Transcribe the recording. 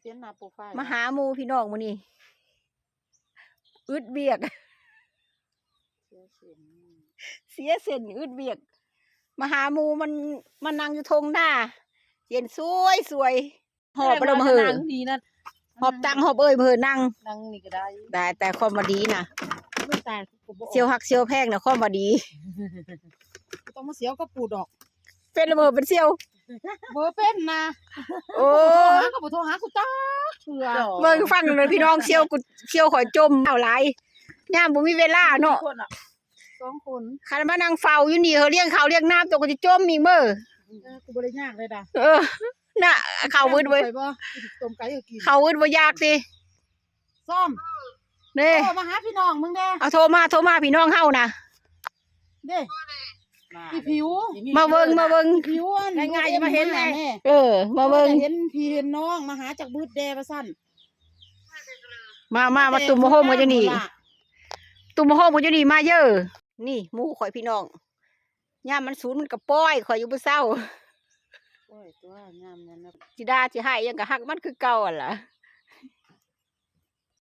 เสียหน้าโปรไฟล์ ມາຫາໝູ່ພີ່ນ້ອງມື້ນີ້ ອຶດວຽກ ເສຍເສັ້ນ ເສຍເສັ້ນ ອຶດວຽກ ມາຫາໝູ່ ມັນມານັ່ງຢູ່ທົ່ງນາ ເຢັນສວຍໆ ຮອບໄປແລ້ວມາເຫີ ແຕ່ວ່ານັ່ງນີ້ນະ ຮອບຕັງຮອບເອີຍມາເຫີ ນັ່ງ ນັ່ງນີ້ກໍໄດ້ ໄດ້ ແຕ່ຄວາມວ່າດີນະ ໂອ້ຍ ຕາຍ ກູກໍບໍ່ອອກ ສ່ຽວຮັກສ່ຽວແພງນະ ຄວາມວ່າດີ ບໍ່ຕ້ອງມາສ່ຽວກັບກູດອກ ເປັນລະບໍ່ ເປັນສ່ຽວ ບໍ່ເປັນນະ ໂອ້ ໂທຫາກໍບໍ່ໂທຫາກູຈັກເທື່ອ ເບິ່ງຟັງເດີພີ່ນ້ອງ ສ່ຽວກູ ສ່ຽວຂ້ອຍຈົ່ມເອົາຫຼາຍ ຍາມບໍ່ມີເວລາເນາະ ສອງຄົນ ຄັນມານັ່ງເຝົ້າຢູ່ນີ້ ເຮົາລ້ຽງເຂົ້າລ້ຽງນ້ຳ ໂຕກໍຊິຈົ່ມອີກເມີ ເອີ ກູບໍ່ໄດ້ຍາກເລີຍດາ ເອີ ນະ ເຂົ້າວືດເວີຍ ຕົ້ມໄກ່ກໍກິນ ເຂົ້າວືດບໍ່ຢາກຕິ ຊ້ອມ ເດ້ ໂທມາຫາພີ່ນ້ອງມຶງແດ່ ເອົາ ໂທມາ ໂທມາ ພີ່ນ້ອງເຮົານະ ເດ້ ອີຜິວ ມາເບິ່ງ ມາເບິ່ງ ອີຜິວ ອັນ ງ່າຍໆ ມາເຫັນແດ່ ເອີ ມາເບິ່ງ ເຫັນພີ່ເຫັນນ້ອງ ມາຫາຈັກບຶດແດ່ວ່າຊັ້ນ ມາ ມາ ມາ ຕຸ້ມມາໂຮມກັນຢູ່ນີ້ ຕຸ້ມມາໂຮມກັນຢູ່ນີ້ ມາເດີ້ ນີ້ໝູ່ຂ້ອຍພີ່ນ້ອງ ຍາມມັນສູນມັນກໍປ່ອຍຂ້ອຍຢູ່ມື້ເຊົ້າ ໂອ້ຍ ຕົວຍາມນັ້ນນະ ຊິດ່າຊິຮ້າຍຫຍັງກໍຮັກມັນຄືເກົ່າຫັ້ນລະ